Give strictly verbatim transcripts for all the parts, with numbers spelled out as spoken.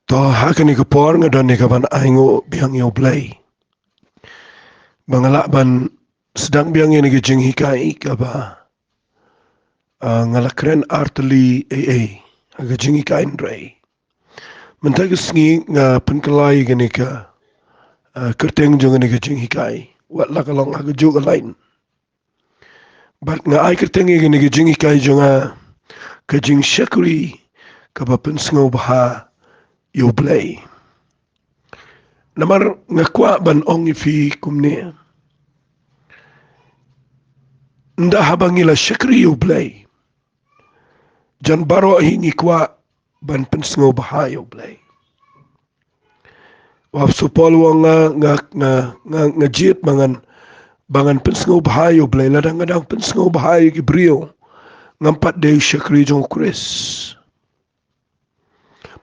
To, ha kane ka por nga don ïa kaban ainguh biang ïa U Blei ba nga lah ban sdang biang ïa kane ka jinghikai kaba, ah, nga la kren artylli ei ei ha ka jinghikai hynrei mynta ka sngi nga pynkylla ïa kane ka, ah, kyrteng jong kane ka jinghikai, wat la ka long ha kajuh ka lain. Bad nga ai kyrteng ïa kane ka jinghikai jong nga, ka jingshakri kaba pynsngewbha ïa U Blei. Namar nga kwah ban ong ïa phi kumne. Ynda haba ngi la shakri ïa U Blei, jan baroh hi ngi kwah ban pynsngewbha ïa U Blei. U Apostol Paul u ong, nga, nga, nga, nga, nga jied ba ngan, ba ngan pynsngewbha ïa U Blei, lada nga dang pynsngewbha ïa ki briew, ngam pat dei u shakri jong U Khrist.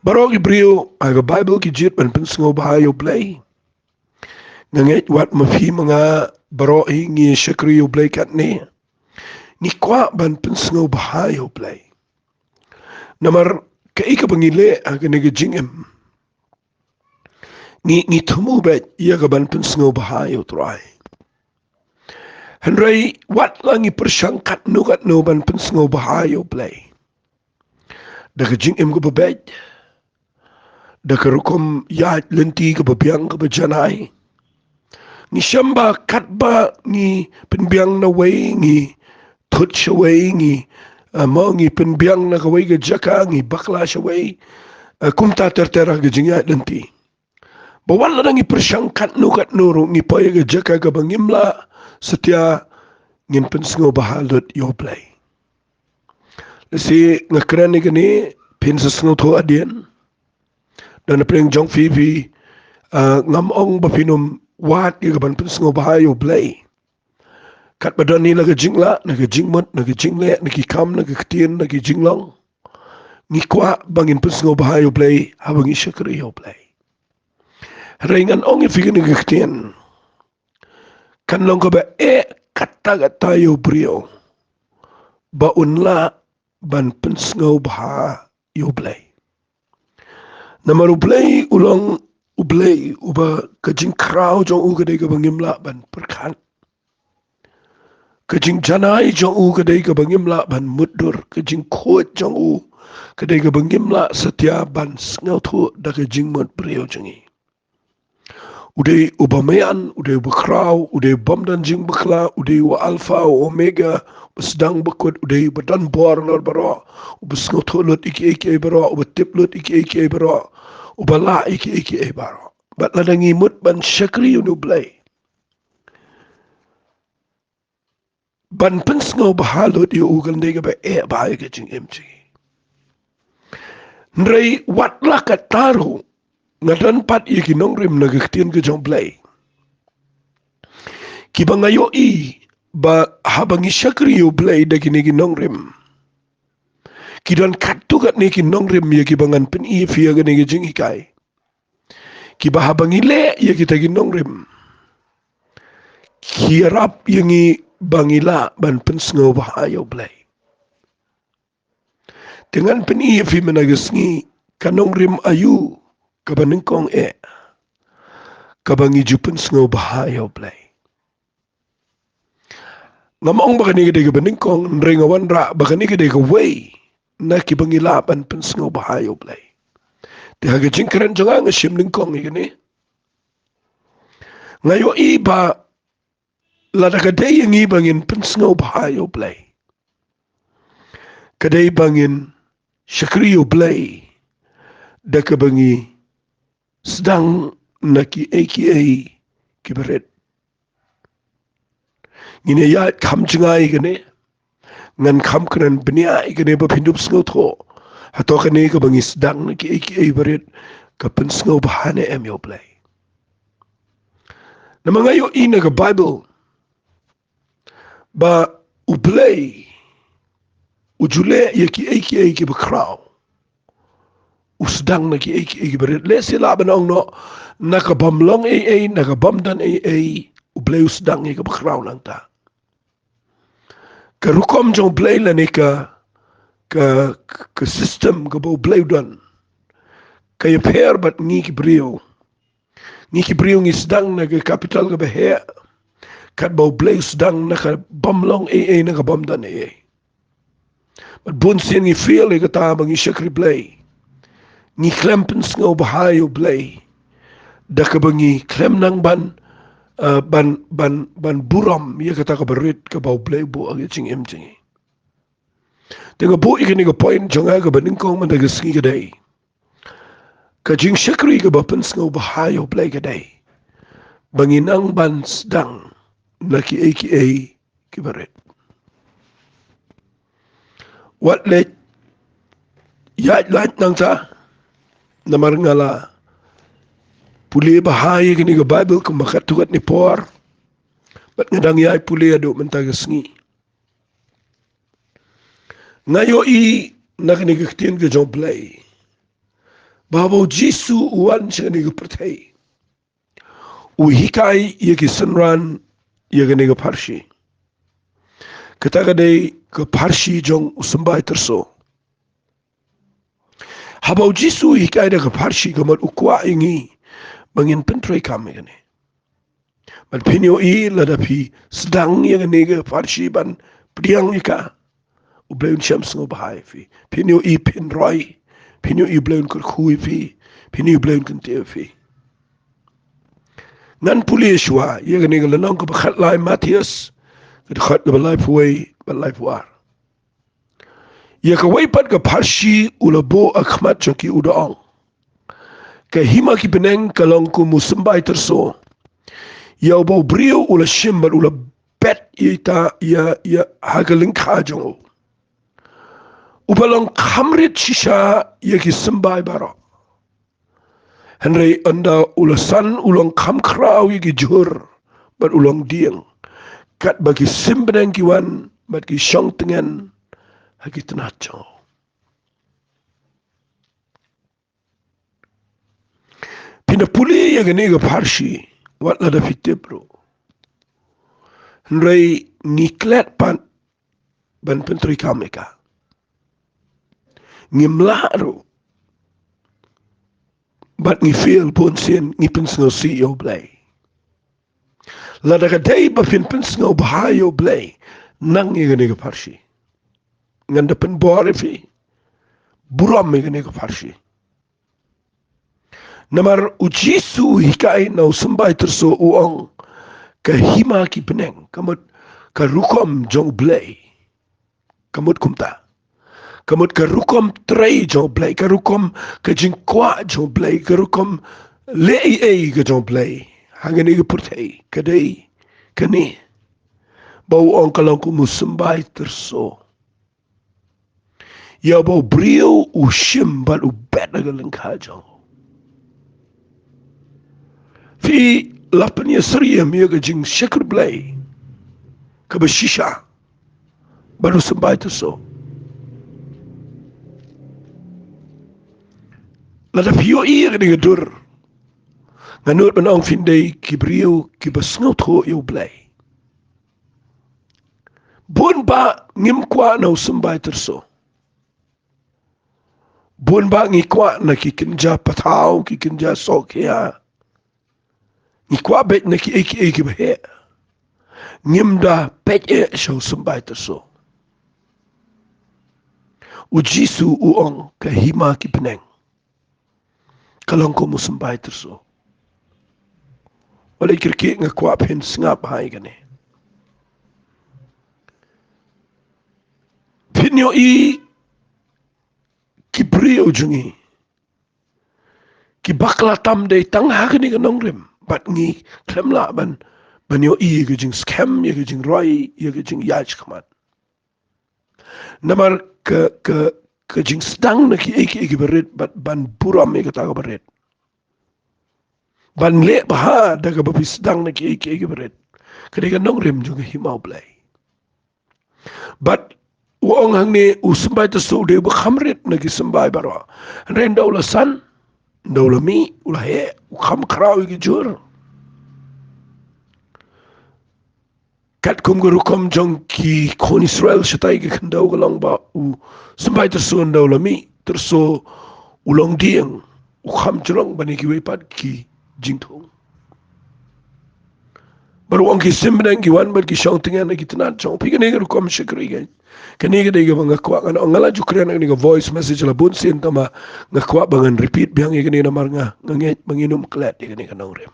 Baroh ki briew ha ka Baibl ki jied ban pynsngewbha ïa U Blei. Nga ngeit wat ma phi ma nga baroh hi ngi shakri ïa U Blei katne. Ngi kwah ban pynsngewbha ïa U Blei. Namar kaei kaba ngi leh ha kane ka jingim, ngi, ngi thmu beit ïa kaban pynsngewbha ïa U Trai. Hynrei wat la ngi pyrshang katno katno ban pynsngewbha ïa U Blei, da ka jingim kaba beit, da ka rukom ïaid lynti kaba biang kaba janai, ngi shem ba katba ngi pynbiang na wei, ngi thut sha wei, ngi, ah, mo ngi pynbiang na kawei ka jaka, ngi bakla sha wei, ah, kumta ter ter ha ka jingïaid lynti. Ba wat lada ngi pyrshang katno katno ruh ngi poi ha ka jaka kaba ngim lah satia, ngin pynsngewbha lut ïa U Blei. Lehse nga kren ïa kane, phin sa sngewthuh hadien. Da na pdeng jong phi phi, ah, ngam ong ba phin ym wad ïa kaban pynsngewbha ïa U Blei. Katba don hi la ka jinglah, na ka jingmut, na ka jingleh, na ki kam, na ki ktien, na ki jinglong, ngi kwah ba ngin pynsngewbha ïa U Blei haba ngi shakri ïa U Blei. Hynrei ngan ong ïa phi kane ka ktien. Kan long kaba eh katta katta ïa u briew ba un lah ban pynsngewbha ïa U Blei. Namar U Blei u long U Blei uba ka jingkhraw jong u ka dei kaba ngim lah ban pyrkhat. Ka jingjanai jong u ka dei kaba ngim lah ban mutdur. Ka jingkhuid jong u ka dei kaba ngim lah satia ban sngewthuh da ka jingmut briew jong ngi. U dei uba mian, u dei uba khraw, u dei u bym don jingbakla, u dei u Alpha, u Omega, uba sdang uba kut, u dei uba don bor halor baroh, uba sngewthuh lut ïa kiei kiei baroh, uba tip lut ïa kiei kiei baroh, uba lah ïa kiei kiei baroh. Bad lada ngi mut ban shakri ïa U Blei, ban pynsngewbha lut ïa u kan dei kaba eh bha ïa ka jingim jong ngi. Hynrei wat la katta ruh, nga don pat ïa ki nongrim na ka ktien ka jong U Blei kiba nga ïohi ba haba ngi shakri ïa U Blei da kine ki nongrim, ki don katto katne ki nongrim ïa kiba ngan pyni ïa phi ha kane ka jinghikai. Kiba haba ngi leh ïa kita ki nongrim, ki ïarap ïa ngi ba ngi lah ban pynsngewbha ïa U Blei. Te ngan pyni ïa phi mynta ka sngi, ka nongrim aïu kaba nyngkong eh kaba ngi ju pynsngewbha ïa U Blei. Ngam ong ba kane ka dei kaba nyngkong, hynrei nga wanrah ba kane ka dei kawei na kiba ngi lah ban pynsngewbha ïa U Blei. Te ha ka jingkren jong nga, nga shim nyngkong ïa kane. Nga ïohi ba lada ka dei ïa ngi ba ngin pynsngewbha ïa U Blei, ka dei ba ngin shakri ïa U Blei da kaba ngi sdang na kiei kiei kiba rit. Ngin ïa ïaid kham jngai ïa kane, ngan kham kren bniah ïa kane ba phin dup sngewthuh. Hato kane kaba ngi sdang na kiei kiei ba rit ka pynsngewbha ne em ïa U Blei? Namar nga ïohi na ka Baibl ba U Blei u ju leh ïa kiei kiei kiba khraw. U sdang na kiei kiei kiba rit. Lehse lah ban ong noh, na ka bym long ei ei, na ka bym don ei ei, U Blei u sdang ïa kaba khraw nangta. Ka rukom jong U Blei lane ka, ka, ka system kaba U Blei u don, ka ïapher bad ngi ki briew. Ngi ki briew ngi sdang na ka capital kaba heh, katba U Blei u sdang na ka bym long ei ei, na ka bym don ei ei. Bad bun sien ngi fail ïa kata ba ngi shakri Blei. Ngi khlem pynsngewbha ïa U Blei da kaba ngi khlem nang ban, eh, ban, ban, ban burom ïa kata kaba rit kaba U Blei u buh ha ka jingim jong ngi. Te nga buh ïa kane ka point jong nga kaba nyngkong mynta ka sngi ka dei, ka jingshakri kaba pynsngewbha ïa U Blei ka dei ba ngi nang ban sdang na kiei kiei kiba rit. Wat leit ïaid lait nangta, namar nga la pule bha ïa kane ka Baibl kumba katto katne por, bad nga dang ïai pule haduh mynta ka sngi. Nga ïohi na kane ka ktien ka jong U Blei ba haba U Jisu u wan sha kane ka pyrthei, u hikai ïa ki synran ïa kane ka pharshi. Kata ka dei ka pharshi jong u symbai tyrso. Haba U Jisu u hikai da ka pharshi, ka mut u kwah ïa ngi ba ngin pyntreikam ïa kane. Bad phin ïohi lada phi sdang ïa kane ka pharshi ban pdiang ïa ka, U Blei un shem sngewbha ïa phi. Phin ïohi phin roi, phin ïohi U Blei un kyrkhu ïa phi, phin ïohi U Blei un kyntiew ïa phi. Ngan pule shuwa ïa kane ka lynnong kaba khatlai Mathaios, ka dkhot kaba laiphew wei bad laiphew ar. Ïa kawei pat ka pharshi u la buh ha khmat jong ki, u da ong, ka hima ki bneng ka long kum u symbai tyrso, ïa uba u briew u la shim bad u la bet ïa ita, ïa, ïa ha ka lyngkha jong u, uba long kham rit shisha ïa ki symbai baroh. Hynrei ynda u la san, u long kham khraw ïa ki jhur bad u long dieng, katba ki sim bneng ki wan bad ki shong tngen ha ki tnat jong u. Phin da pule ïa kane ka pharshi, wat lada phi tip ruh. Hynrei ngi klet pat ban pyntreikam ïa ka. Ngim lah ruh. Bad ngi fail bun sien, ngi pynsngewsih ïa U Blei. Lada ka dei ba phin pynsngewbha ïa U Blei, nang ïa kane ka pharshi. Ngan da pynbor ïa phi. Burom ïa kane ka pharshi. Namar U Jisu u hikai na u symbai tyrso, u ong, ka hima ki bneng, ka mut ka rukom jong U Blei. Ka mut kumta. Ka mut ka rukom trei jong U Blei, ka rukom ka jingkwah jong U Blei, ka rukom leh ei ei ka jong U Blei ha kane ka pyrthei ka dei kane, ba u ong ka long kum u symbai tyrso, ïa uba u briew u shim bad u bet ha ka lyngkha jong u. Phi la pynïasyriem ïa ka jingshakri Blei kaba shisha bad u symbai tyrso? Lada phi ïohi ïa kane ka dur, nga nud ban ong phin dei ki briew kiba sngewthuh ïa U Blei. Bun bah ngim kwah na u symbai tyrso. Bun bah ngi kwah na ki kynja pathaw, ki kynja sohkhia. Ngi kwah beit na kiei kiei kiba heh. Ngim da peit eh sha u symbai tyrso. U Jisu u ong ka hima ki bneng ka long kum u symbai tyrso. Wat leit kyrkieh, nga kwah phin sngap ha ïa kane. Phin ïohi ki briew jong ngi ki bakla tam dei tang ha kane ka nongrim, bad ngi khlem lah ban, ban ïohi ïa ka jingskhem, ïa ka jingroi, ïa ka jingïaid shakhmat. Namar ka, ka, ka jingsdang na kiei kiei kiba rit bad ban burom ïa kata kaba rit, ban leh bha da kaba phi sdang na kiei kiei kiba rit, ka dei ka nongrim jong ka hima U Blei. Bad u ong hangne u symbai tyrso u dei uba kham rit na ki symbai baroh. Hynrei ynda u la san, ynda u la mih, u la heh, u kham khraw ïa ki jhur. Katkum ka rukom jong ki khun Israel shatai ka khyndew ka long ba u symbai tyrso ynda u la mih tyrso u long dieng. u kham jrong ban ïa kiwei pat ki jingthung. Bad u ong ki symneng ki wan bad ki shong tyngen ha ki tnat jong phi. Kane ka rukom shakri ka. Kane ka dei kaba nga kwah ngan ong, nga la ju kren kane ka voice message la bun sien, tangba nga kwah ba ngan repeat biang ïa kane namar nga, nga ngeit ba ngin ym klet ïa kane ka nongrim.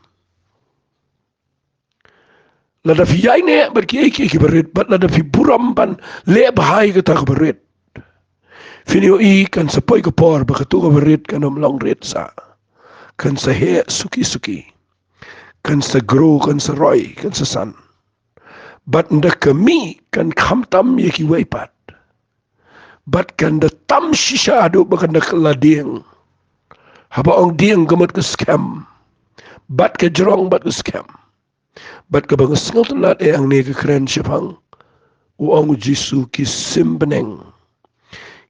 Lada phi ïaineh bad kiei kiei kiba rit, bad lada phi burom ban leh bha ïa kata kaba rit, phin ïohi kan sa poi ka por ba kato kaba rit kan ym long rit sa. Kan sa heh suki suki. Kan sa grow, kan sa roi, kan sa san. Bad ynda ka mih kan khamtam ïa kiwei pat. Bad kan da tam shisha haduh ba kan da kylla dieng. Haba ong dieng ka mut ka skhem. Bad ka jrong bad ka skhem. Bad kaba nga sngewtynnat eh hangne ka kren shaphang, u ong u Jisu ki symneng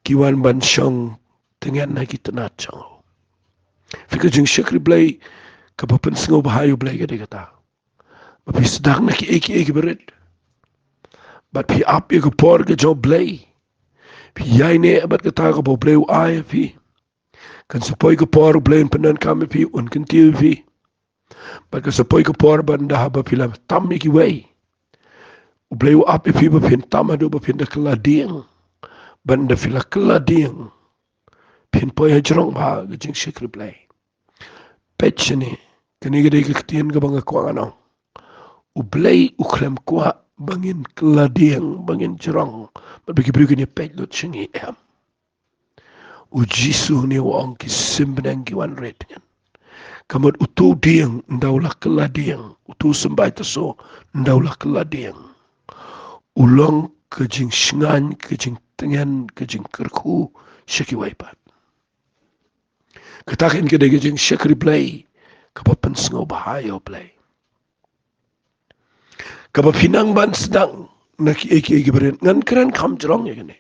ki wan ban shong tyngen ha ki tnat jong u. Phi, ka jingshakri Blei kaba pynsngewbha ïa u Blei ka dei kata. Ba phi sdang na kiei kiei kiba rit. Bad phi ap ïa ka por ka jong u Blei. Phi ïaineh bad kata kaba u Blei u ai ïa phi. Kan sa poi ka por u Blei un pyndonkam ïa phi, un kyntiew ïa phi. Bad kan sa poi ka por ba ynda haba phi la tam ïa kiwei, u Blei u ap ïa phi ba phin tam haduh ba phin da kylla dieng. Bad ynda phi la kylla dieng, phin poi ha jrong bha, ka jingshakri Blei. Peit shane, kane ka dei ka ktien kaba nga kwah ngan ong. U Blei u khlem kwah ba ngin kylla dieng, ba ngin jrong bad ba ki briew kin ïa peit lut sha ngi, em. U Jisu hangne u ong ki symneng ki wan rit tyngen. Ka mut uto u dieng ynda u la kylla dieng, uto u symbai taso ynda u la kylla dieng, u long ka jingshngaiñ, ka jingtyngen, ka jingkyrkhu sha kiwei pat. Kata kein ka dei ka jingshakri Blei kaba pynsngewbha ïa u Blei. Kaba phi nang ban sdang na kiei kiei kiba rit. Ngan kren kham jrong ïa kane.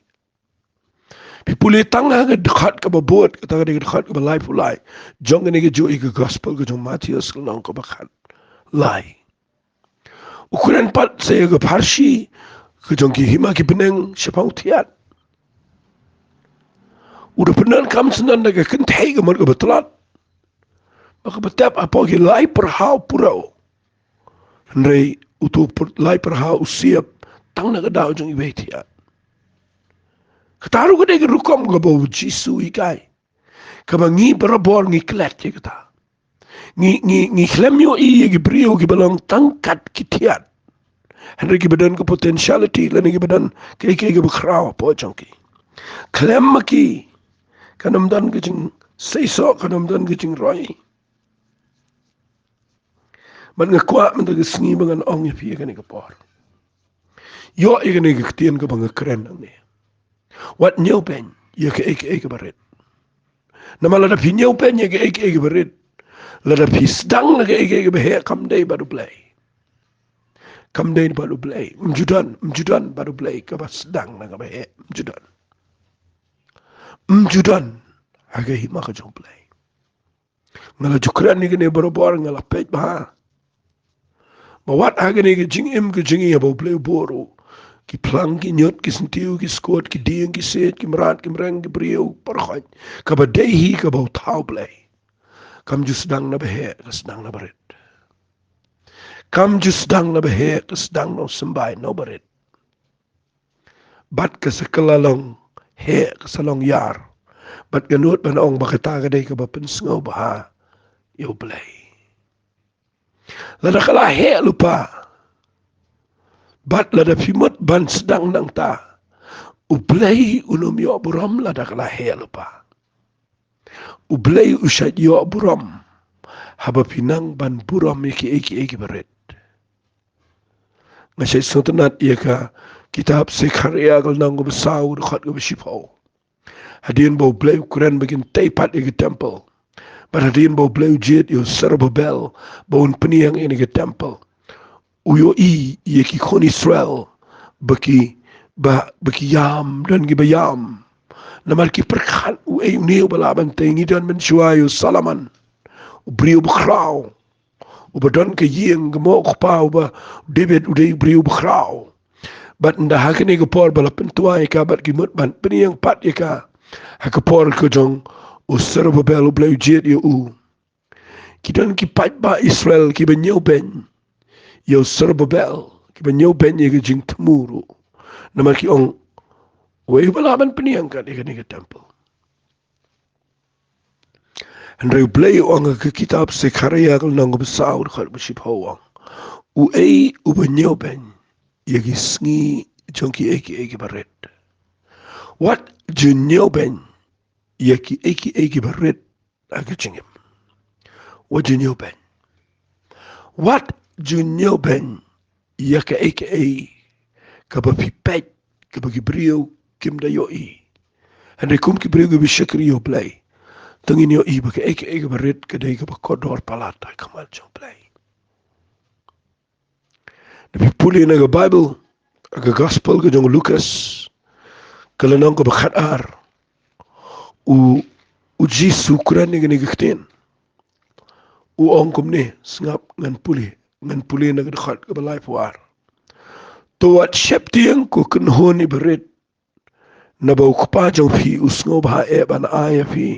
Phi pule tang ha ka dkhot kaba bud, kata ka dei ka dkhot kaba laiphew lai jong kane kajuh ïa ka gospel ka jong u Mathaios, ka lynnong kaba khatlai. U kren pat sa ïa ka pharshi ka jong ki hima ki bneng shaphang u thiat. U da pyndonkam syndon da ka kynthei ka mut kaba tlot, ba kaba tep hapoh ki lai pyrhaw puro. Hynrei uto u lai pyrhaw u siep tang na ka daw jong iwei i thiat. Kata ruh ka dei ka rukom kaba u Jisu u hikai, kaba ngi barabor ngi klet ïa kata. Ngi, ngi, ngi khlem ïohi ïa ki briew kiba long tang kat ki thiat, hynrei kiba don ka potentiality lane kiba don kaei kaei kaba khraw hapoh jong ki. Khlem ma ki, kan ym don ka jingseisoh, kan ym don ka jingroi. Bad nga kwah mynta ka sngi ba ngan ong ïa phi ïa kane ka por. Ïoh ïa kane ka ktien kaba nga kren hangne. Wat ñiewbeiñ ïa kaei kaei kaba rit. Namar lada phi ñiewbeiñ ïa kaei kaei kaba rit, lada phi sdang na kaei kaei kaba heh, kam dei bad u Blei. Kam dei bad u Blei. Ym ju don, ym ju don bad u Blei kaba sdang na kaba heh. Ym ju don. Ym ju don ha ka hima ka jong u Blei. Nga la ju kren ïa kane barabor, nga la peit bha ba wat ha kane ka jingim ka jong ngi haba u Blei u buh ruh ki phlang, ki ñiut, ki syntiew, ki skut, ki dieng, ki siej, ki mrad, ki mreng, ki briew, baroh khoit, kaba dei hi kaba u thaw Blei, kam ju sdang na ba heh, ka sdang na ba rit. Kam ju sdang na ba heh, ka sdang na u symbai na u ba rit. Bad ka sa kylla long heh, ka sa long ïar. Bad nga nud ban ong ba kata ka dei kaba pynsngewbha ïa u Blei. Lada ka la heh lypa, bad lada phi mut ban sdang nangta, u Blei un ym ïoh burom lada ka la heh lypa. U Blei u shait ïoh burom haba phi nang ban burom ïa kiei kiei kiba rit. Nga shait sngewtynnat ïa ka kitab Sekharïah ka lynnong kaba saw, dkhot kaba shiphew. Hadien ba u Blei u kren ba kin tei pat ïa ka temple, bad hadien ba u Blei u jied ïa u Serubabel ba un pynïeng ïa kane ka temple, u ïohi ïa ki khun Israel ba ki, ba, ba ki ïam, don kiba ïam. Namar ki pyrkhat, uei une uba lah ban tei? Ngi don mynshuwa ïa u Solomon, u briew bakhraw, uba don ka ïing, ka moh ka kpa, uba, David u dei u briew bakhraw. Bad ynda ha kane ka por ba la pyntwa ïa ka, bad ki mut ban pynïeng pat ïa ka ha ka por ka jong u Serubabel, U Blei u jied ïa u. Ki don ki paidbah Israel kiba ñiewbeiñ ïa u Serubabel, kiba ñiewbeiñ ïa ka jingthmu ruh. Namar ki ong, wei ba lah ban pynïeng kat ïa kane ka temple. Hynrei U Blei u ong ha ka kitab Sekharaïa ka lynnong kaba saw, dkhot ba shiphew, u ong, uei uba ñiewbeiñ ïa ki sngi jong kiei kiei kiba rit? Wat ju ñiewbeiñ ïa kiei kiei kiba rit ha ka jingim. Wat ju ñiewbeiñ. Wat ju ñiewbeiñ ïa kaei kaei kaba phi peit kaba ki briew kim da ïohi. Hynrei kum ki briew kiba shakri ïa U Blei, to ngin ïohi ba kaei kaei kaba rit ka dei kaba kordor palat ha khmat jong U Blei. Lada phi pule na ka Baibl, ka Gospel ka jong u Lukas, ka lynnong kaba khatar, u, u Jisu u kren ïa kane ka ktien. U ong kumne, sngap, ngan pule, ngan pule na ka dkhot kaba laiphew ar. To wat sheptieng, ko kynhun iba rit, naba U Kpa jong phi u sngewbha eh ban ai ïa phi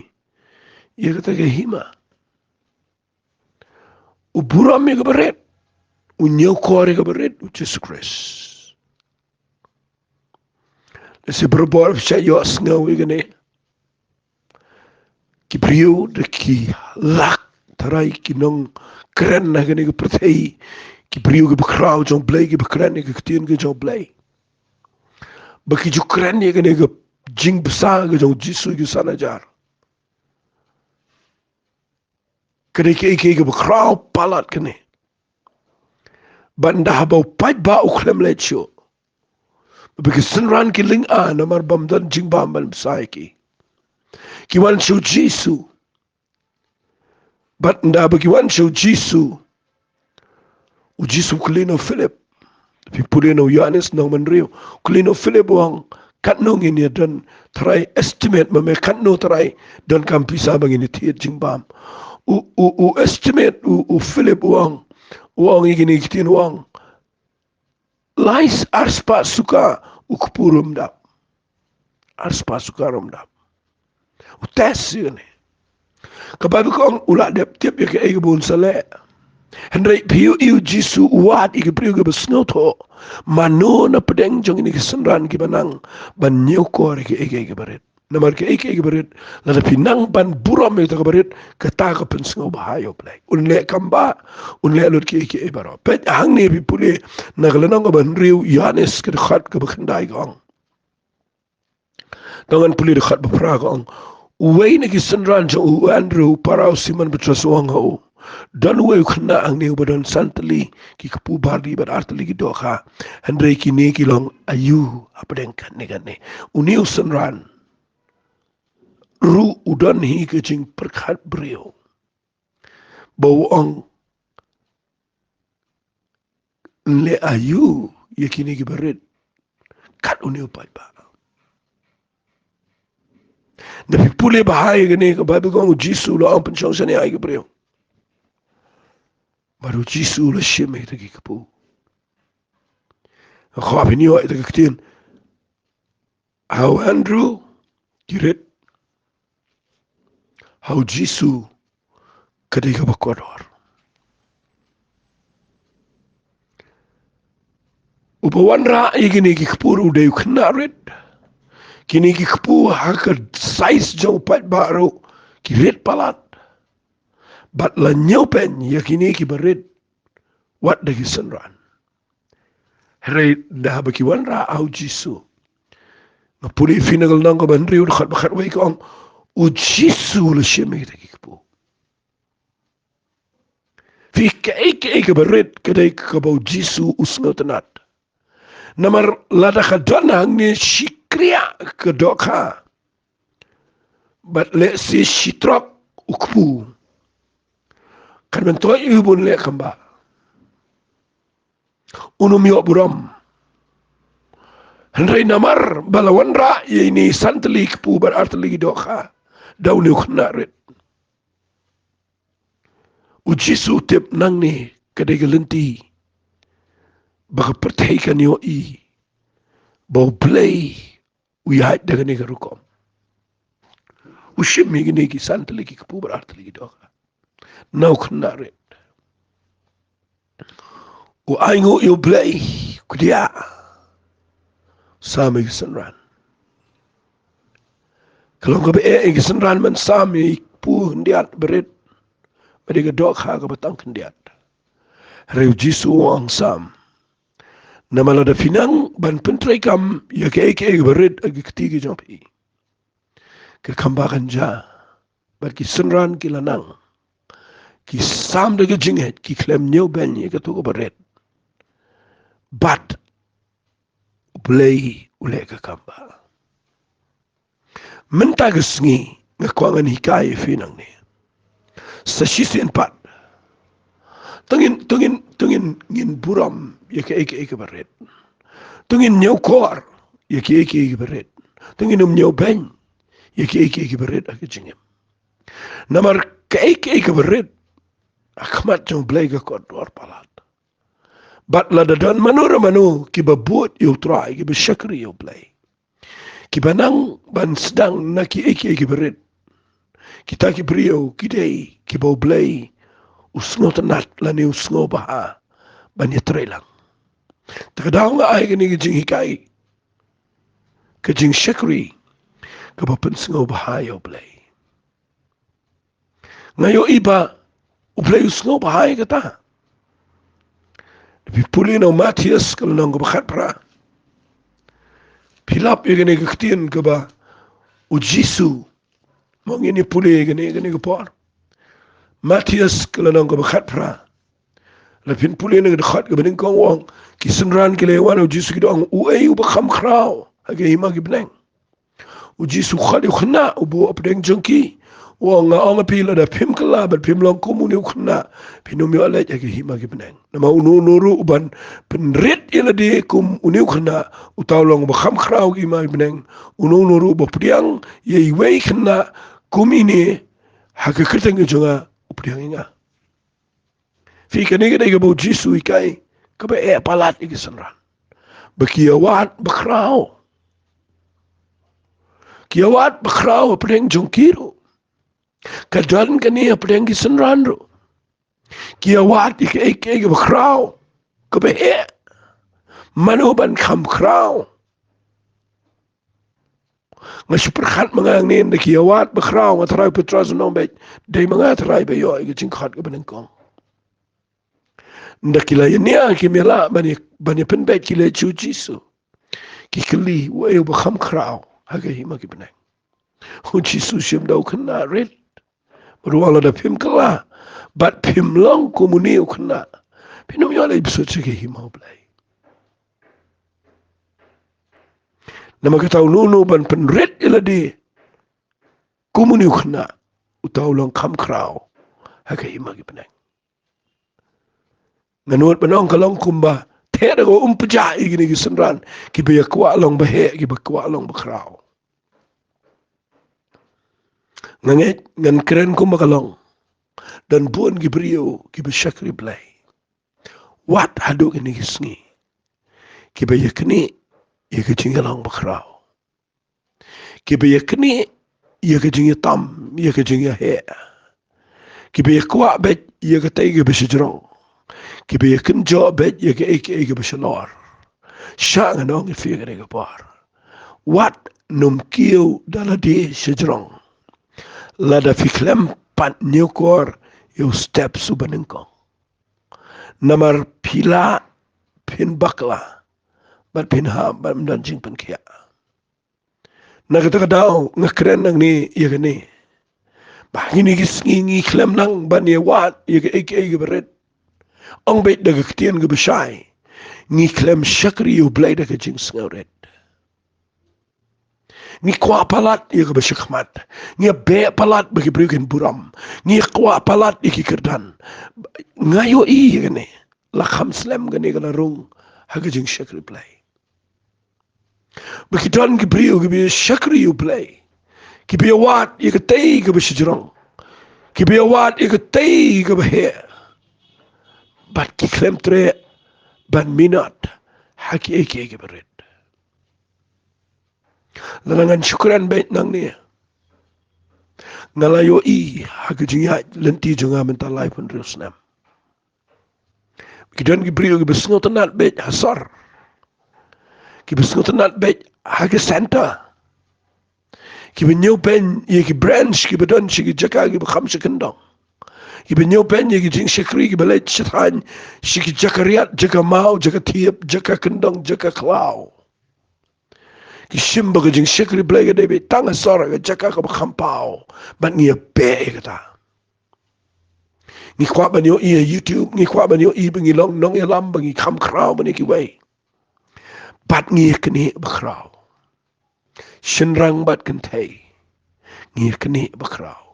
ïa kata ka hima. U burom ïa kaba rit, u ñiewkor ïa kaba rit, u Jisu Khrist. Lehse barabor phi shait ïohsngew ïa kane. Ki briew da ki lak tharai ki nongkren na kane ka pyrthei, ki briew kiba khraw jong U Blei, kiba kren ïa ka ktien ka jong U Blei, ba ki ju kren ïa kane ka jingbsa ka jong u Jisu ïa ki san hajar. Ka dei kaei kaei kaba khraw palat kane. Bad ynda haba u paidbah u khlem leit shuh, ba ki synran ki lynga namar bym don jingbam ban bsa ïa ki, ki wan sha u Jisu. Bad ynda ba ki wan sha u Jisu, u Jisu u kylli na u Philip. Phi pule na u Ïoannis lynnong ba hynriew, u kylli na u Philip, u ong, katno ngin ïa don tharai, estimate ma me, katno tharai donkam pisa ba ngin ïa thied jingbam? U, u, u estimate, u, u Philip u ong, u ong ïa kine ki ktien, u ong, lai, ar spah suka u kpu ruh ym dap. Ar spah suka ruh ym dap. U test ïa kane. Ka Baibl ka ong u la dep tip ïa kaei kaba un sa leh. Hynrei phi ïohi u Jisu u wad ïa ki briew kiba sngewthuh. Mano na pdeng jong kine ki synran kiba nang ban ñiewkor ïa kaei kaei kaba rit? Namar kaei kaei kaba rit, lada phi nang ban burom ïa kata kaba rit, kata ka pynsngewbha ïa U Blei. Un leh kam bah, un leh lut kiei kiei baroh. Peit hangne, phi pule na ka lynnong kaba hynriew Ïoannis ka dkhot kaba khyndai, ka ong. To ngan pule dkhot ba phra, ka ong, uwei na ki synran jong u Andrew, para u Simon Petros, u ong ha u, don uwei u khynnah hangne uba don san tylli ki kpu barli bad ar tylli ki dohkha. Hynrei kine ki long aïu hapdeng katne katne? Une u synran ruh u don hi ka jingpyrkhat briew ba u ong, yn leh aïu ïa kine kiba rit kat une u paidbah? Lada phi pule bha ïa kane, ka Baibl ka ong u Jisu u la ong, pynshong shane ïa ki briew. Bad u Jisu u la shim ïa kita ki kpu. Nga kwah phin ïoh ïa kita ki ktien. Ha u Andrew ki rit. Ha u Jisu ka dei kaba kordor. Uba wanrah ïa kine ki kpu ruh u dei u khynnah rit. Kine ki kpu ha ka size jong u paidbah ruh ki rit palat. Bad la ñiewbeiñ ïa kine kiba rit wat da ki synran. Hynrei ynda haba ki wanrah ha u Jisu, nga pule ïa phi na ka lynnong kaba hynriew dkhot ba khatwei, ka ong, u Jisu u la shim ïa kita ki kpu. Phi, kaei kaei kaba rit ka dei kaba u Jisu u sngewtynnat. Namar lada ka don hangne shi kriah ka dohkha bad lehse shi trok u kpu, kan myntoi ïa u ba un leh kam bah. Un ym ïoh burom. Hynrei namar ba la wanrah ïa ine i san tylli ki kpu bad ar tylli ki dohkha da une u khynnah rit, u Jisu u tip nangne ka dei ka lynti ba ka pyrthei kan ïohi ba U Blei u ïaid da kane ka rukom. U u shim ïa kine ki san tylli ki kpu bad ar tylli ki dohkha. Na u khynnah rit. U ainguh ïa U Blei, u kdiah. Sam ïa ki synran. Ka long kaba eh ïa ki synran ban sam ïa ki kpu khyndiat ba rit. Bad ïa ka dohkha kaba tang khyndiat. Hynrei U Jisu u ong sam. Namar lada phi nang ban pyntreikam ïa kaei kaei kaba rit ha ki kti ki jong phi, ka kham ba kan jia. Bad ki synran ki la nang. Ki sam da ka jingngeit, ki khlem ñiewbeiñ ïa kato kaba rit. Bad U Blei u leh ka kham ba. Mynta ka sngi nga kwah ngan hikai ïa phi nangne. Sa shisien pat. To ngin, to ngin, to ngin, ngin burom ïa kaei kaei kaba rit. To ngin ñiewkor ïa kaei kaei kaba rit. To ngin ym ñiewbeiñ ïa kaei kaei kaba rit ha ka jingim. Namar kaei kaei kaba rit ha khmat jong U Blei ka kordor palat. Bad lada don mano re mano kiba bud ïa U Trai, kiba shakri ïa U Blei, kiba nang ban sdang na kiei kiei kiba rit, kita ki briew ki dei kiba U Blei u sngewtynnat lane u sngewbha ban ïatreilang. Te ka daw nga ai kane ka jinghikai, ka jingshakri kaba pynsngewbha ïa U Blei. Nga ïohi ba U Blei u sngewbha ïa kata. Phi pule na u Mathaios ka lynnong kaba khatphra. Phi lap ïa kane ka ktien kaba U Jisu. Mo ngin ïa pule ïa kane, kane ka por. Mathaios ka lynnong kaba khatphra. Lada phin pule na ka dkhot kaba nyngkong u ong, ki synran ki la ïa wan ha U Jisu ki da ong, uei uba kham khraw ha ka hima ki bneng. U Jisu u khot ïa u khynnah uba hapdeng jong ki. U ong, nga ong ïa phi, lada phim kylla bad phim long kum une u khynnah, phin ym ïoh leit ha ka hima ki bneng. Namar uno uno ruh uban pynrit ïa lade kum une u khynnah, uta u long uba kham khraw ha ka hima ki bneng. Uno uno ruh uba pdiang ïa iwei i khynnah kum ine ha ka kyrteng ka jong nga, u pdiang ïa nga. Phi, kane ka dei kaba U Jisu u hikai, kaba eh palat ïa ki synran. Ba ki ïa wad bakhraw. Ki ïa wad bakhraw hapdeng jong ki ruh. Ka don kane hapdeng ki synran ruh. Ki ïa wad ïa kaei kaei kaba khraw, kaba heh. Mano ban kham khraw. Nga shu pyrkhat ma nga hangne, ynda ki ïa wad bakhraw, nga tharai u Petros u ong beit, dei ma nga tharai ba ïoh ïa ka jingkhot kaba nyngkong. Ynda ki la ïa nia, kim ïa lah ban ïa, ban ïa pynbeit, ki leit sha U Jisu. Ki kylli, uei uba kham khraw ha ka hima ki bneng. U Jisu u shim da u khynnah rit. Bad u ong, lada phim kylla bad phim long kum une u khynnah, phin ym ïoh leit bsut sha ka hima U Blei. Namar kata, uno uno uban pynrit ïa lade kum une u khynnah, uta u long kham khraw ha ka hima ki bneng. Nga nud ban ong ka long kumba, te da ka um pjah ïa kine ki synran kiba ïa kwah long ba heh, kiba kwah long bakhraw. Nga ngeit ngan kren kumba ka long. Don bun ki briew kiba shakri Blei wat haduh kine ki sngi, kiba ïa knieh ïa ka jingïalong bakhraw. Kiba ïa knieh ïa ka jingïatam, ïa ka jingïaheh. Kiba ïa kwah beit ïa katei kaba shajrong. Kiba ïa kynjoh beit ïa kaei kaei kaba shalor. Sha ngan ong ïa phi kane ka por, wat nym kiew da lade shajrong. Lada phi khlem pat ñiewkor ïa u step uba nyngkong. Namar phi lah phin bakla bad phin hap ban ym don jingpynkhiah. Na kata ka daw nga kren nangne ïa kane. Ba ha kine ki sngi ngi khlem nang ban ïa wad ïa kaei kaei kaba rit. Ong beit da ka ktien kaba shai, ngi khlem shakri ïa U Blei da ka jingsngewrit. Ngi kwah palat ïa kaba shakhmat. Ngi beh palat ba ki briew kin burom. Ngi kwah palat ïa ki kyrdan. Nga ïohi ïa kane. La kham slem kane ka la rung ha ka jingshakri Blei. Ba ki don ki briew kiba ïa shakri ïa U Blei, kiba ïa wad ïa katei kaba shajrong, kiba ïa wad ïa katei kaba heh, bad ki khlem treh ban minot ha kiei kiei kiba rit. Lada ngan shu kren beit nangne, Nga la ïohi ha ka jingïaid lynti jong nga mynta laiphew hynriew snem. Ki don ki briew kiba sngewtynnat beit ha sor. Kiba sngewtynnat beit ha ki centre. Kiba ñiew peiñ ïa ki branch kiba don sha ki jaka kiba kham sha kyndong. Kiba ñiew peiñ ïa ki jingshakri kiba leit sha thaiñ, sha ki jaka riat, jaka maw, jaka thiep, jaka kyndong, jaka khlaw. Ki shim ba ka jingshakri Blei ka dei beit tang ha sor, ka jaka kaba kham paw, bad ngi ïa beh ïa kata. Ngi kwah ban ïohi ha YouTube, ngi kwah ban ïohi ba ngi long nongïalam, ba ngi kham khraw ban ïa kiwei. Bad ngi ïa knieh bakhraw. Shynrang bad kynthei, ngi ïa knieh bakhraw.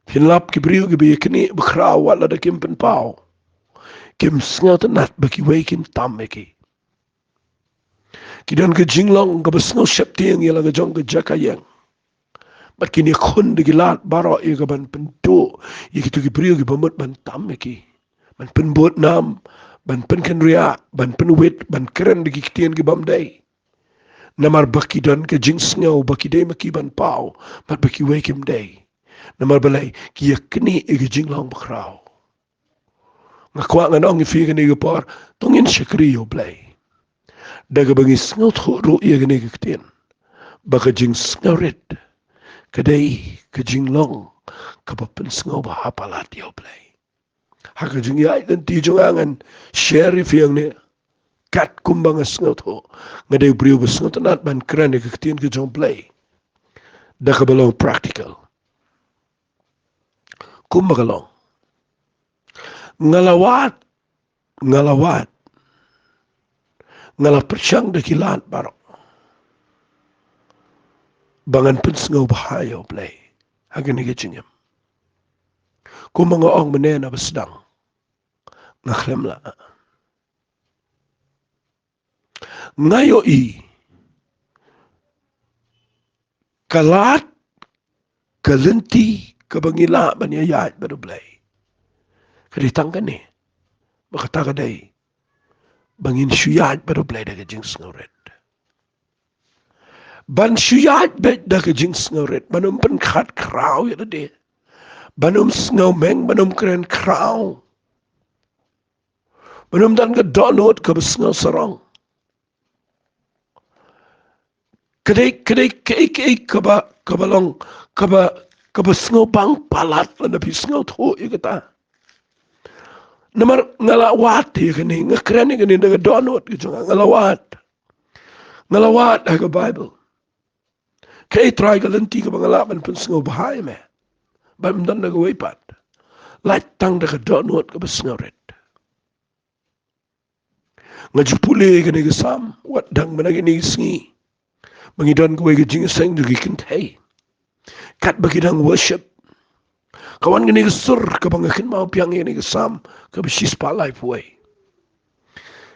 Phin lap ki briew kiba ïa knieh bakhraw, wat lada kim pynpaw, kim sngewtynnat ba kiwei kin tam ïa ki. Ki don ka jinglong kaba sngew sheptieng ïa la ka jong ka jaka ïeng. Bad kin ïakhun da ki lad baroh ïa ka ban pynduh ïa kito ki briew kiba mut ban tam ïa ki, ban pynbud nam, ban pynkynriah, ban pynwit, ban kren da ki ktien ki bym dei. Namar ba ki don ka jingsngew ba ki dei ma ki ban paw, bad ba kiwei kim dei. Namar balei? Ki ïa knieh ïa ka jinglong bakhraw. Nga kwah ngan ong ïa phi kane ka por, to ngin shakri ïa U Blei da kaba ngi sngewthuh ruh ïa kane ka ktien, ba ka jingsngewrit ka dei ka jinglong kaba pynsngewbha palat ïa U Blei. Ha ka jingïaid lynti jong nga ngan share ïa phi hangne, katkum ba nga sngewthuh. Nga dei u briew ba sngewtynnat ban kren ïa ka ktien ka jong U Blei da kaba long practical. Kumba ka long, nga la wad, nga la wad, nga la pyrshang da ki lad baroh ba ngan pynsngewbha ïa U Blei ha kane ka jingim. Kumba nga ong mynne na ba sdang, nga khlem lah. Nga ïohi ka lad, ka lynti kaba ngi lah ban ïaid bad U Blei, ka dei tang kane, ba kata ka dei ba ngin shu ïaid bad U Blei da ka jingsngewrit. Ban shu ïaid beit da ka jingsngewrit, ban ym pynkhraw ïa lade, ban ym sngewmeng, ban ym kren khraw, ban ym don ka dohnud kaba sngewsarong. Ka dei, ka dei kaei kaei kaba, kaba long, kaba, kaba sngewbang palat lada phi sngewthuh ïa kata. Namar nga la wad ïa kane, nga kren ïa kane da ka dohnud ka jong nga, nga la wad. Nga la wad ha ka Baibl. Kaei trai ka lynti kaba nga lah ban pynsngewbha ïa me, ban ym don da kawei pat, lait tang da ka dohnud kaba sngewrit. Nga ju pule ïa kane ka Salm, wat dang mynta kine ki sngi, ba ngi don kawei ka jingïaseng jong ki kynthei, katba ki dang worship. Ka wan kane ka sur kaba nga kynmaw biang ïa kane ka Salm kaba shispah laiphew wei,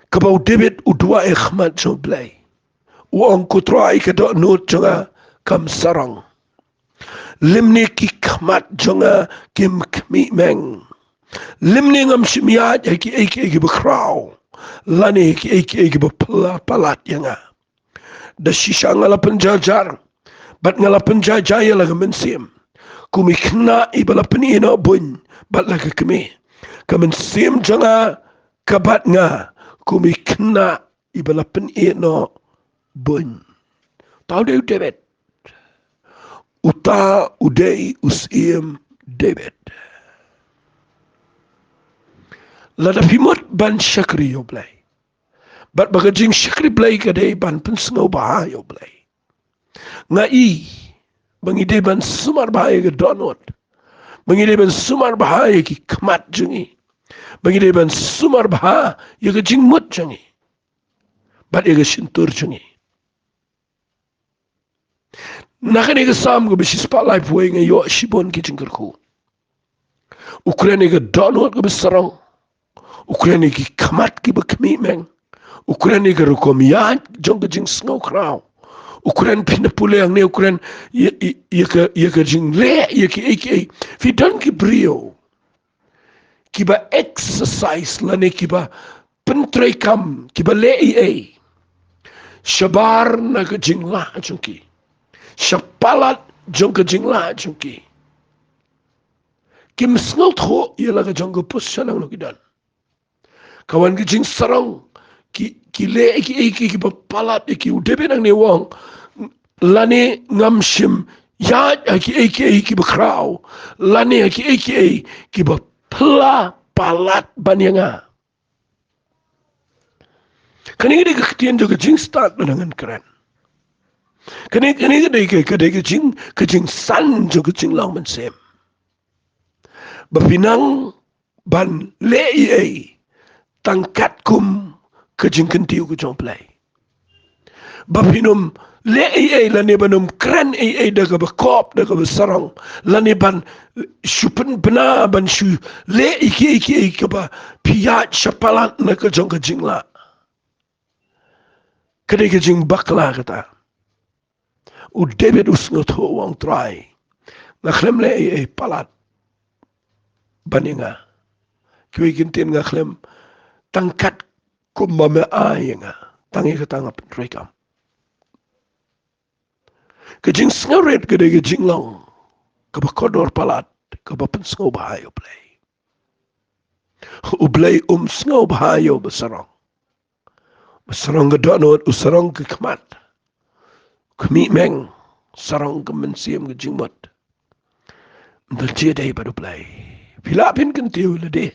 kaba u David u duwai ha khmat jong U Blei. U ong, Ko Trai, ka dohnud jong nga kam sarong, lymne ki khmat jong nga kim khmih meng. Lymne ngam shym ïaid ha kiei kiei kiba khraw, lane ha kiei kiei kiba pla-, palat ïa nga. Da shisha nga la pynjarjar, bad nga la pynjarjar ïa la ka mynsiem, kum i khynnah iba la pynïehnoh buiñ bad la ka kmie. Ka mynsiem jong nga ka bat nga kum i khynnah iba la pynïehnoh buiñ. Uta u dei u David. Uta u dei u Syiem David. Lada phi mut ban shakri ïa U Blei, bad ba ka jingshakri Blei ka dei ban pynsngewbha ïa U Blei, nga i ba ngi dei ban sumar bha ïa ka dohnud, ba ngi dei ban sumar bha ïa ki khmat jong ngi, ba ngi dei ban sumar bha ïa ka jingmut jong ngi bad ïa ka shyntur jong ngi. Na kane ka Salm kaba shispah laiphew wei nga ïoh shibun ki jingkyrkhu. U kren ïa ka dohnud kaba sarong. U kren ïa ki khmat kiba khmih meng. U kren ïa ka rukom ïaid jong ka jingsngew khraw. U kren, phin da pule hangne, u kren ïa, ïa, ïa ka, ïa ka jingleh ïa kiei kiei. Phi don ki briew kiba exercise lane kiba pyntreikam, kiba leh ei ei shabar na ka jinglah jong ki, sha palat jong ka jinglah jong ki. Kim sngewthuh ïa la ka jong ka pus sha nangno ki don. Ka wan ka jingsarong, ki, ki leh ïa kiei kiei kiba palat ïa ki. U David hangne u ong, lane ngam shym ïaid ha kiei kiei kiba khraw, lane ha kiei kiei kiba pla palat ban ïa nga. Kane ka dei ka ktien jong ka jingstad ba ngan kren. Kane, kane ka dei ka, ka dei ka jing, ka jingsan jong ka jinglong mynsiem. Ba phi nang ban leh ei ei tang katkum ka jingkyntiew ka jong U Blei. Ba phin ym leh ei ei lane ban ym kren ei ei da kaba kop, da kaba sarong, lane ban shu pynbna, ban shu leh ei ei ei kaba phi ïaid shapalat na ka jong ka jinglah. Ka dei ka jingbakla kata. U David u sngewthuh, u ong, Trai, nga khlem leh ei ei palat ban ïa nga. Kiwei ki ktien, nga khlem, tang katkum ba me ai ïa nga, tang ïa kata nga pyntreikam. Ka jingsngewrit ka dei ka jinglong kaba kordor palat, kaba pynsngewbha ïa U Blei. U Blei um sngewbha ïa uba sarong. Ba sarong ka dohnud, u sarong ka khmat, khmih meng, sarong ka mynsiem, ka jingmut. Ym don jingïadei bad U Blei. Phi lah phin kyntiew lade,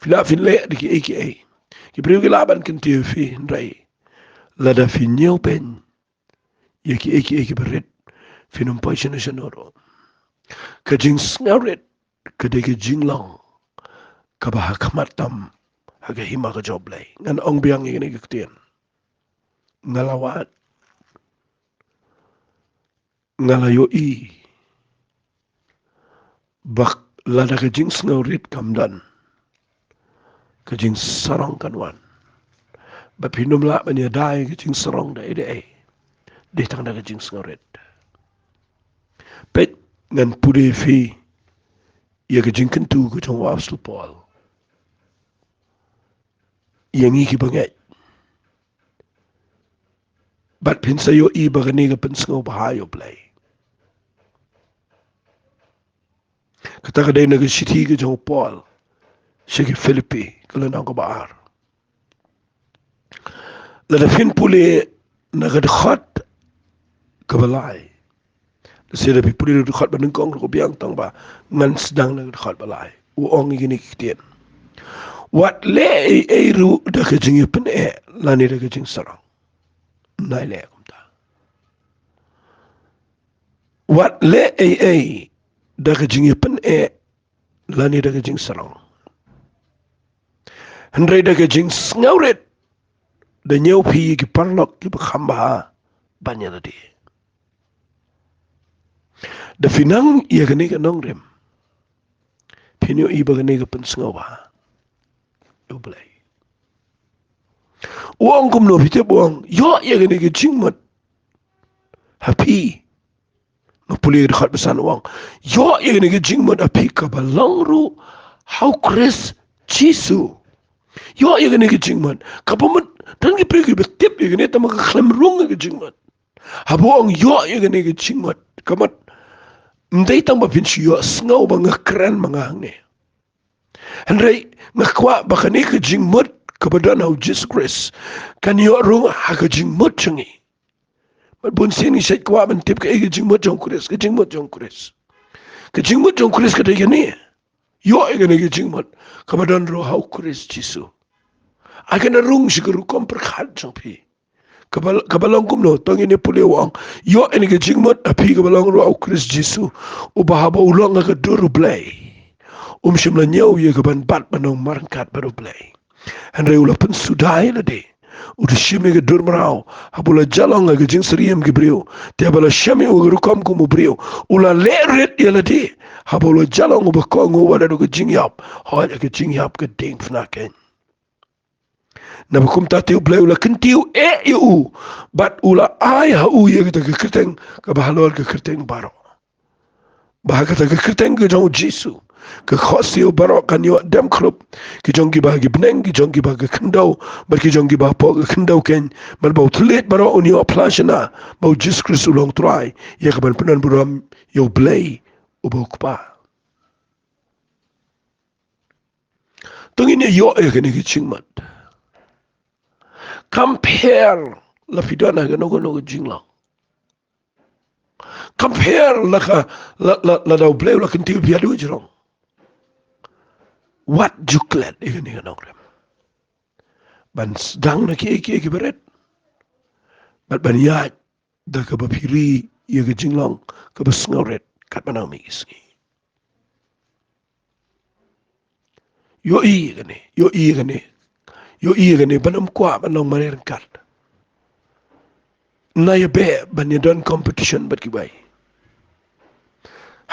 phi lah phin leh da kiei kiei. Ki briew ki lah ban kyntiew phi, hynrei lada phi ñiewbeiñ ïa kiei kiei kiba rit, phin ym poi shano shano ruh. Ka jingsngewrit ka dei ka jinglong kaba ha khmat tam, ha ka hima ka jong U Blei. Ngan ong biang ïa kane ka ktien. Nga la wad, nga la ïohi ba lada ka jingsngewrit kam don, ka jingsarong kan wan. Bad phin ym lah ban ïada ïa ka jingsarong da ei da ei, dei tang da ka jingsngewrit. Peit, ngan pule phi ïa ka jingkyntu ka jong u Apostol Paul ïa ngi kiba ngeit. Bad phin sa ïohi ba kane ka pynsngewbha ïa U Blei. Kata ka dei na ka shithi ka jong u Paul sha ki Philippi, ka lynnong kaba ar. Lada phin pule na ka dkhot kaba lai, lada phi pule na ka dkhot banyngkong ruh ka biang, tang ba ngan sdang na ka dkhot ba lai. U ong ïa kine ki ktien: Wat leh ei ei ruh da ka jingïapyneh lane da ka jingsarong. Nai leh kumta. Wat leh ei ei da ka jingïapyneh lane da ka jingsarong, hynrei da ka jingsngewrit da ñiew phi ïa ki paralok kiba kham bha ban ïa lade. Da phi nang ïa kane ka nongrim, phin ïohi ba kane ka pynsngewbha ïa U Blei. U ong kumno, phi tip, u ong, ïoh ïa kane ka jingmut ha phi. Nga pule ka dkhot ba san, u ong, ïoh ïa kane ka jingmut ha phi kaba long ruh ha U Khrist Jisu. Ïoh ïa kane ka jingmut, kaba mut don ki briew kiba tip ïa kane, tangba ka khlem rung ïa ka jingmut. Haba u ong ïoh ïa kane ka jingmut, ka mut ym dei tang ba phin shu ïohsngew ba nga kren ma nga hangne. Hynrei nga kwah ba kane ka jingmut kaba don ha U Jisu Khrist kan ïoh rung ha ka jingmut jong ngi. Bad bun sien ngi shait kwah ban tip kaei ka jingmut jong U Khrist, ka jingmut jong U Khrist. Ka jingmut jong U Khrist ka dei kane. Ïoh ïa kane ka jingmut kaba don ruh ha U Khrist Jisu. Ai kan da rung sha ka rukom pyrkhat jong phi. Kaba, kaba long kumno, to ngin ïa pule, u ong, ïoh ïa kane ka jingmut ha phi kaba long ruh ha U Khrist Jisu, uba haba u long ha ka dur U Blei, um shym la ñiew ïa ka ban bat ban long marryngkat bad U Blei. Hynrei u la pynsuda ïa lade, u da shim ïa ka dur mraw, haba u la ïalong ha ka jingsyriem ki briew. Te haba la shem ïa u ha ka rukom kum u briew, u la leh rit ïa lade, haba u la ïalong uba kohnguh wat haduh ka jingïap, hooid, ha ka jingïap ka diengphna keiñ. Naba kumta te U Blei u la kyntiew eh ïa u, bad u la ai ha u ïa kata ka kyrteng kaba halor ka kyrteng baroh. Ba ha kata ka kyrteng ka jong U Jisu, Ka khohsiew baroh kan ïoh dem khrup. Ki jong kiba ki bneng, ki jong kiba ki khyndew, bad ki jong kiba hapoh ki khyndew keiñ. Bad ba u thylliej baroh un ïoh phla shynna ba u Jisu Khrist u long Trai, ïa kaban pyndonburom ïa U Blei uba u Kpa. To ngin ïa ïoh ïa kane ka jingmut. Kam pher la phi don ha kano kano ka jinglong. Kam pher la ka, la, la, lada U Blei u la kyntiew ïa phi haduh jrong. Wat ju klet ïa kane ka nongrim. Ban sdang na kiei kiei kiba rit. Bad ban ïaid da kaba phi ri ïa ka jinglong kaba sngewrit katba nang mih ki sngi. Ïohi ïa kane, ïohi ïa kane, ïohi ïa kane, ban ym kwah ban long mareh ryngkat. Ym ïa beh ban ïa don competition bad kiwei.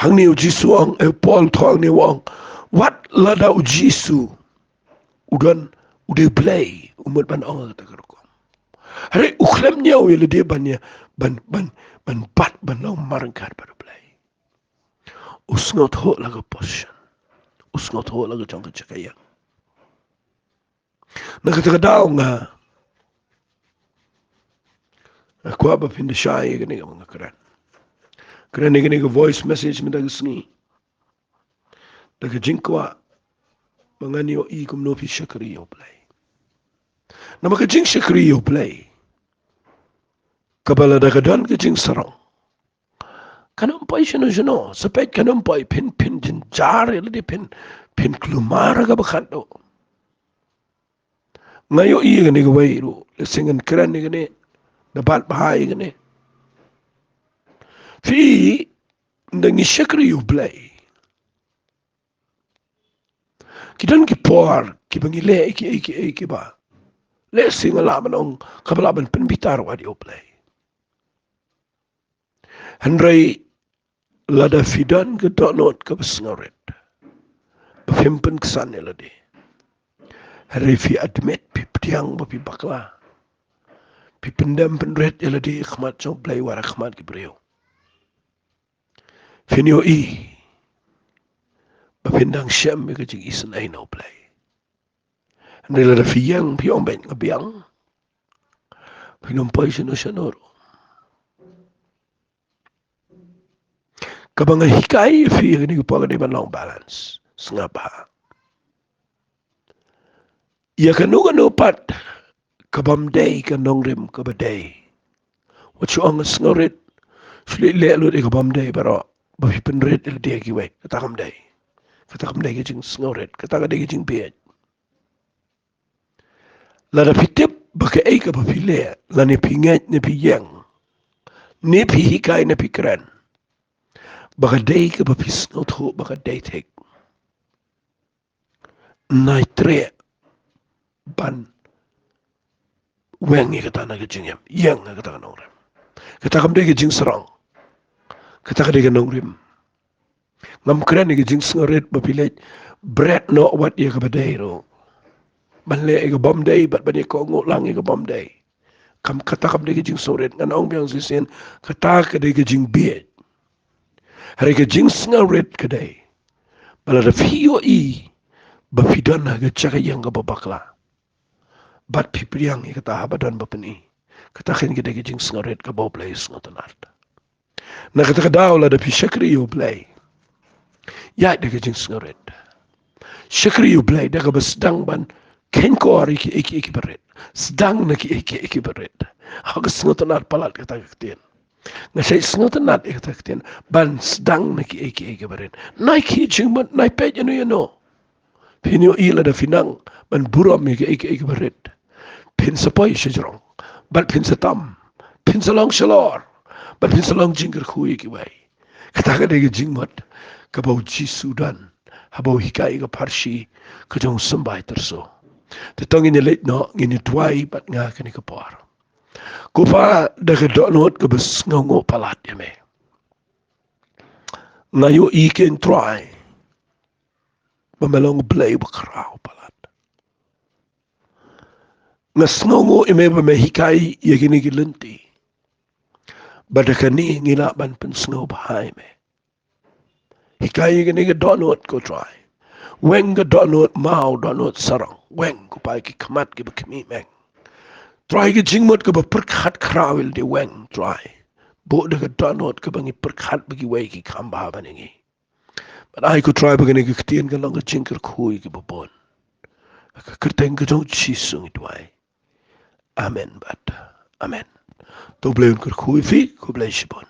Hangne u Jisu u ong, eh, Paul u thoh hangne u ong, wat lada u Jisu u don, u dei Blei, u mut ban ong ha kata ka rukom. Hynrei u khlem ñiew ïa lade ban ïa, ban, ban, ban bat ban long mareh ryngkat bad u Blei. U sngewthuh la ka position. U sngewthuh la ka jong ka jaka ïa. Na kata ka daw nga, nga kwah ba phin da shai ïa kane kaba nga kren. Kren ïa kane ka voice message mynta ka sngi. Da ka jingkwah ba ngan ïohi kumno phi shakri ïa U Blei. Namar ka jingshakri ïa U Blei, kaba lada ka don ka jingsarong, kan ym poi shano shano, sa peit kan ym poi, phin, phin jynjar ïa lade, phin, phin kulmar kaba khatduh. Nga ïohi ïa kane kawei ruh, lehse ngan kren ïa kane, da bat bha ïa kane. Phi, ynda ngi shakri ïa U Blei, ki don ki por kiba ngi leh ïa kiei kiei kiba, lehse nga lah ban ong, kaba lah ban pynbitar wat ïa U Blei. Hynrei lada phi don ka dohnud kaba sngewrit, ba phim pynksan ïa lade, hynrei phi admit, phi pdiang ba phi bakla, phi pyndem pynrit ïa lade ha khmat jong U Blei, wat ha khmat ki briew, phin ïohi ba phin dang shem ïa ka jingisynei na U Blei. Hynrei lada phi ïeng, phi ong, bad nga biang, phin ym poi shano shano ruh. Kaba nga hikai ïa phi ïa kane ka por ka dei ban long balance. Sngap bha. Ïa kano kano pat kabym dei ka nongrim kaba dei, wat shu ong nga sngewrit, shu leh leh lut ïa kabym dei baroh, ba phi pynrit ïa lade ïa kiwei. Kata kam dei. Kata kam dei ka jingsngewrit, kata ka dei ka jingbieit. Lada phi tip ba kaei kaba phi leh, lane phi ngeit ne phi ïeng, ne phi hikai ne phi kren, ba ka dei kaba phi sngewthuh ba ka dei thik, ym treh ban weng ïa kata na ka jingim, ïeng ha kata ka nongrim. Kata kam dei ka jingsarong. Kata ka dei ka nongrim. Ngam kren ïa ka jingsngewrit ba phi leit bret noh wat ïa kaba dei ruh, ban leh ïa kabym dei bad ban ïa kohnguh lang ïa kabym dei. Kam, kata kam dei ka jingsngewrit. Ngan ong biang shisien, kata ka dei ka jingbieit. Hynrei ka jingsngewrit ka dei ba lada phi ïohi ba phi don ha ka jaka ïeng kaba bakla, bad phi pdiang ïa kata haba don ba pyni, kata keiñ ka dei ka jingsngewrit kaba U Blei u sngewtynnat. Na kata ka daw lada phi shakri ïa U Blei, ïaid da ka jingsngewrit. Shakri ïa U Blei da kaba sdang ban kheiñkor ïa kiei kiei kiba rit. Sdang na kiei kiei kiba rit. Ha ka sngewtynnat palat kata ka ktien. Nga shait sngewtynnat ïa kata ka ktien. Ban sdang na kiei kiei kiba rit. Nai ki jingmut, nai peit ïano ïano. Phin ïohi lada phi nang ban burom ïa kiei kiei kiba rit, phin sa poi shajrong, bad phin sa tam, phin sa long shalor, bad phin sa long jingkyrkhu ïa kiwei. Kata ka dei ka jingmut kaba U Jisu u don haba u hikai ïa ka pharshi ka jong u symbai tyrso. Te to ngin ïa leit noh, ngin ïa duwai bad nga kane ka por. Ko Pa, da ka dohnud kaba sngewnguh palat ïa me. Nga ïohi keiñ Trai ba me long U Blei uba khraw palat. Nga sngewnguh ïa me ba me hikai ïa kine ki lynti, ba da kane ngi lah ban pynsngewbha ïa me. Hikai ïa kane ka dohnud, ko Trai. Weng ka dohnud maw, dohnud sarong. Weng, ko Kpa, ïa ki khmat kiba khmih meng. Trai, ka jingmut kaba pyrkhat khraw ïa lade, weng, Trai. Buh da ka dohnud kaba ngi pyrkhat ba kiwei ki kham bha ban ïa ngi. Bad ai, ko Trai, ba kane ka ktien kan long ka jingkyrkhu ïa kiba bun. Ha ka kyrteng ka jong u Jisu ngi duwai. Amen bad amen. To U Blei un kyrkhu ïa phi, khublei shibun.